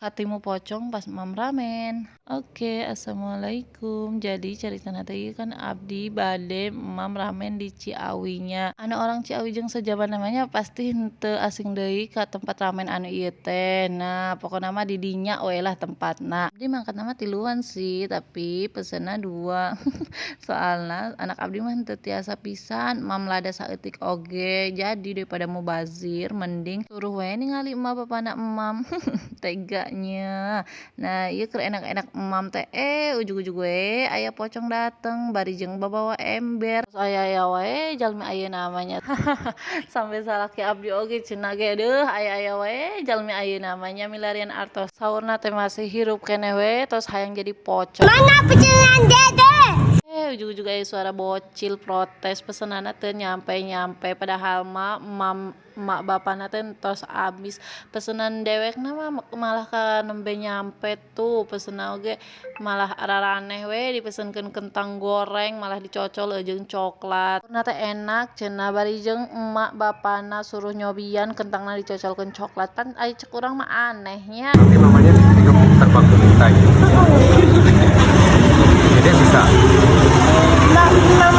Katimu pocong pas mam ramen. Oke, assalamualaikum. Jadi caritana teh ieu kan abdi bade mam ramen di Ciawi nya. Anu orang Ciawi jeung sajaban namanya pasti henteu asing deui ka tempat ramen anu ieu teh. Nah, pokona mah di dinya we lah tempatna. Abdi mangkatna mah tiluan sih, tapi pesenna dua. Soalna anak abdi mah henteu tiasa pisan mam lada saeutik oge. Jadi daripada mubazir mending suruh we ningali emak bapana emam. Tega nya. Nah, ieu keur enak-enak emam teh, eh, ujug-ujug we aya pocong dateng bari jeung babawa ember. Terus aya-aya wae jalmi ayeuna mah nya. Sampai salaki abdi oge cenah ge, deuh, aya-aya wae jalmi ayeuna mah nya, milarian artos. Saurna teh masih hirup keneh we, tos hayang jadi pocong. Mana pesanan Dede? Eh, ujug-ujug aya suara bocil protes pesenanna teu nyampe-nyampe, padahal mah mam emak bapana teh tos abis, pesenan dewekna mah malah ka nembe nyampe tuh. Pesenna oge malah araraneh we, dipesenkeun kentang goreng malah dicocol jeung coklat. Saurna teh enak cenah, bari jeung emak bapana suruh nyobian kentangna dicocolkeun coklat. Pan ari cek urang mah aneh nya. Nanti mamanya terbang ke Kutai. Jadi bisa. Mama.